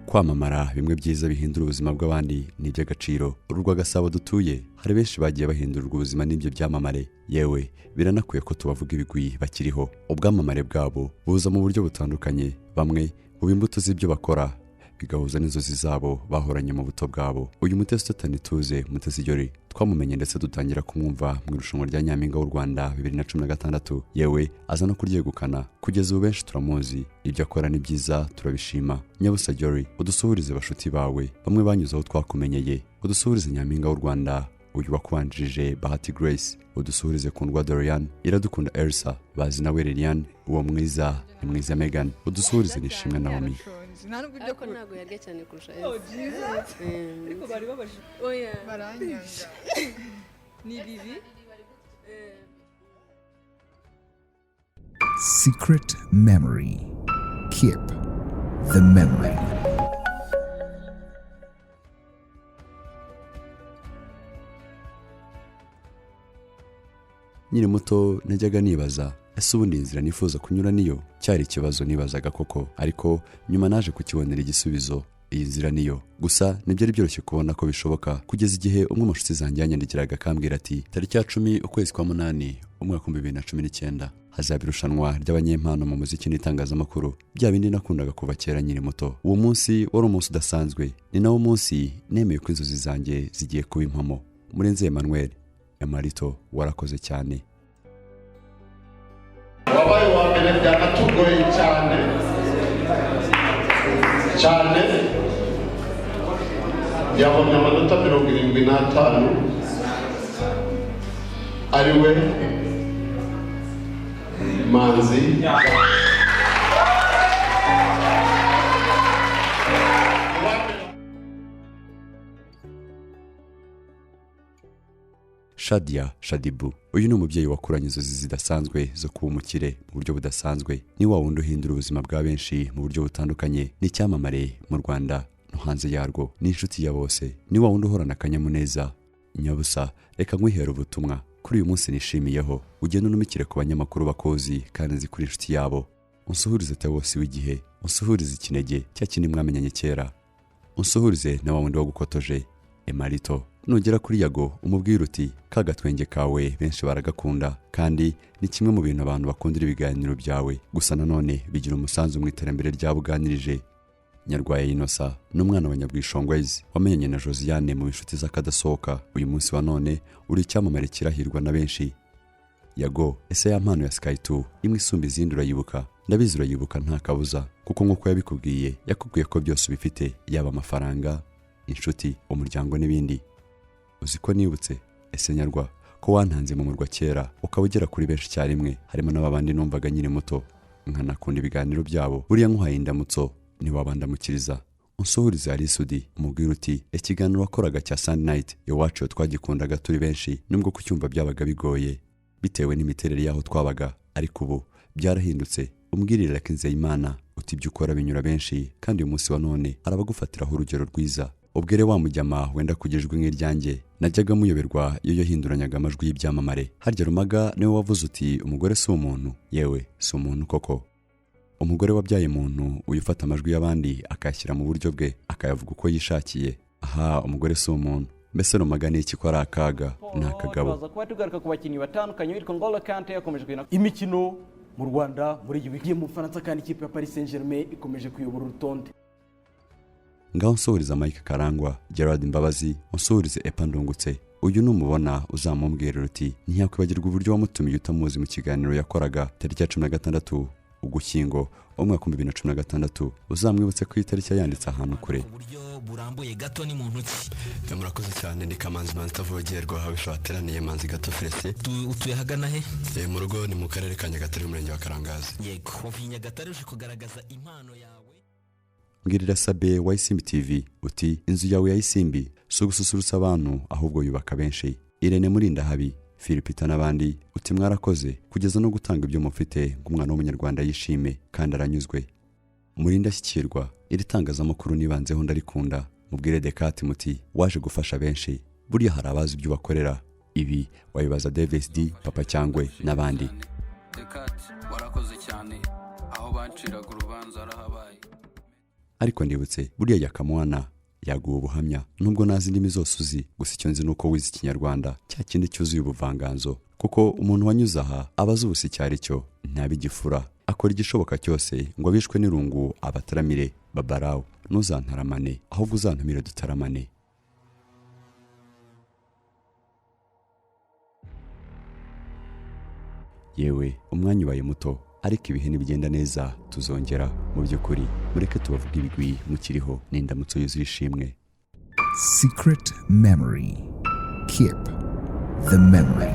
Kwamamara bimwe byiza bihindura ubuzima bw'abandi ni iby'agaciro. Uru rwa Gasabo dutuye hari benshi bagiye bahindurwa ubuzima n'ibyo byamamare. Yewe biranakwiye ko tubavuga ibigwi bakiriho. Ubwamamare bwabo buza mu buryo butandukanye, bamwe buba imbuto z'ibyo bakora bigahuza n'inzozi zabo bahoranye mu buto bwabo. Uyu Mutesi Tutanituze Mutesi Jolly twamumenye ndetse dutangira kumwumva mu irushanwa rya Nyampinga w'u Rwanda 2016, yewe aza no kuryegukana. Kugeza ubu benshi turamuzi, ibyo akora ni byiza turabishima. Nyabusa Jolly, udusuhurize bashuti bawe bamwe banyuze aho twakumenyeye, udusuhurize Nyampinga w'u Rwanda uyu wakubanjirije Bahati Grace, udusuhurize Kundwa Dorian, Iradukunda Elsa, bazi nawe Lilian, uwo mwiza ni mwiza Megan, udusuhurize Nishimwe Naomi. Ariko ntabwo yarya cyane kurusha Oh, Elsa. Jesus. Ariko bari babaje. Oya. Baranyanga. Ni bibi. Secret Memory. Keep the memory. Nkiri muto najyaga nibaza, ese ubundi inzira nifuza kunyura niyo? Cyari ikibazo nibazaga koko, ariko nyuma naje kukibonera igisubizo. Iyi nzira niyo. Gusa ntibyari byoroshye kubona ko bishoboka, kugeza igihe umwe mu nshuti zanjye yanyandikiraga akambwira ati tariki ya 10 ukwezi kwa 8 umwaka 2019 hazaba irushanwa ry'abanyempano mu muziki n'itangazamakuru, bya bindi nakundaga kuva kera nkiri muto. Uwo munsi wari umunsi udasanzwe, ni nawo munsi nemeye ko inzozi zanjye zigiye kuba impamo. Murenzi Emmanuel Emarito, warakoze cyane. Wabaye uwa mbere byanatugoye cyane cyane, yabonye amanota 75, ari we Manzi. Shadia Shadibu, uyu ni umubyeyi wakuranye inzozi zidasanzwe zo kuba umukire mu buryo budasanzwe. Ni wa wundi uhindura ubuzima bwa benshi mu buryo butandukanye. Ni icyamamare mu Rwanda no hanze yarwo, ni inshuti ya bose, ni wa wundi uhorana akanyamuneza. Nyabusa reka nkwihere ubutumwa kuri uyu munsi nishimiyeho, ugende unumikire ku banyamakuru bakozi kandi nzi kuri inshuti yabo. Unsuhurize Tewose w'igihe, unsuhurize Ikinege cya kindi mwamenyanye kera, unsuhurize na wa wundi wagukotoje Emarito. Nugera kuri Yago umubwire uti ka gatwenge kawe benshi baragakunda, kandi ni kimwe mu bintu abantu bakundira ibiganiro byawe. Gusa nanone bigira umusanzu mu iterambere ryabo uganirije. Nyarwaya Innocent ni umwana wa Nyabwishongwezi wamenyanye na Josiane mu inshuti z'akadasohoka. Uyu munsi wa none uri icyamamare kirahirwa na benshi. Yago, ese ya mpano ya Sky 2 imwe isumba izindi urayibuka? Ndabizi urayibuka nta kabuza, kuko nk'uko yabikubwiye yakubwiye ko byose ubifite, yaba amafaranga, inshuti, umuryango n'ibindi. Uzi ko nibutse ese Nyarwa ko wantanze mu murwa kera ukaba ugera kuri benshi icyarimwe, harimo n'ababandi numvaga nkiri muto nkanakunda ibiganiro byabo. Buriya nkuhaye indamutso ntiwabandamukiriza. Unsuhurize Alisudi, umubwire uti ikiganiro wakoraga cya Sunday Night iwacu twagikundaga turi benshi, nubwo kucyumva byabaga bigoye bitewe n'imiterere y'aho twabaga, ariko ubu byarahindutse. Umbwirire Nzeyimana uti ibyo ukora binyura benshi, kandi uyu munsi wa none arabagufatiraho urugero rwiza. Ubwere wa mujyama wenda kugira ijwi nk'iryanjye, najyaga muyoberwa iyo yahinduranyaga amajwi y'ibyamamare. Harya Rumaga niwe wavuze uti umugore si umuntu. Yewe si umuntu koko. Umugore wabyaye umuntu uyu ufata amajwi y'abandi akayashyira mu buryo bwe, akayavuga uko yishakiye. Aha, umugore si umuntu. Mbese Rumaga ni iki ko ari akaga? Ni akagabo. Turaza kuba tugaruka ku bakinnyi batandukanye bitwa N'Golo Kante yakomeje kugenda imikino mu Rwanda muri iyi wiki. Mu Bufaransa kandi ikipe ya Paris Saint-Germain ikomeje kuyobora urutonde. Ngaho nsuhuriza Mike Karangwa, Gerard Mbabazi, unsuhurize Epa Ndungutse. Uyu numubona uzamumbwira uti ntiyakwibagirwa uburyo wamutumiye utamuzi mu kiganiro yakoraga tariki ya 16 Ugushyingo umwaka 2016. Uzamwibutse ko iyi tariki yanditse ahantu kure. Uburyo burambuye gato ni mu ntoki. Murakoze cyane, ni Kamanzi Manzi utavogerwa, aho bateraniye Manzi Gato Felicien. Utuye ahagana he? Mu rugo ni mu karere ka Nyagatare, umurenge wa Karangazi. Yego, wavuye i Nyagatare uje kugaragaza impano yawe. Mbwirira Sabe wa Isimbi TV uti inzu yawe ya Isimbi si ugususurutsa abantu ahubwo yubaka benshi. Irene Murindahabi, Philipita n'abandi uti mwarakoze kugeza no gutanga ibyo mufite ngo umwana w'umunyarwanda yishime kandi aranyuzwe. Murindashyikirwa, iri tangazamakuru nibanzeho ndarikunda. Mubwire Dekati muti waje gufasha benshi, buriya hari abazi ibyo ubakorera. Ibi wabibaza Davis D, Papa Cyangwe n'abandi. Kati, warakoze cyane. Aho banciraga urubanza harahabaye. Ariko ndibutse buriya Yakamwana yaguha ubuhamya, nubwo nazi indimi zose uzi, gusa icyo nzi ni uko wize Ikinyarwanda cya kindi cyuzuye ubuvanganzo, kuko umuntu wanyuze aha aba azi ubusa icyo ari cyo, ntabigifura, akora igishoboka cyose ngo abishwe n'irungu abataramire. Babarawo, ntuzantaramane, ahubwo uzantumire dutaramane. Yewe, umwanya ubaye muto, ariko ibihe nibigenda neza tuzongera. Mu by'ukuri mureke tubavuge ibigwi mukiriho. Ni indamutso yuzuye ishimwe. Secret Memory. Keep the memory.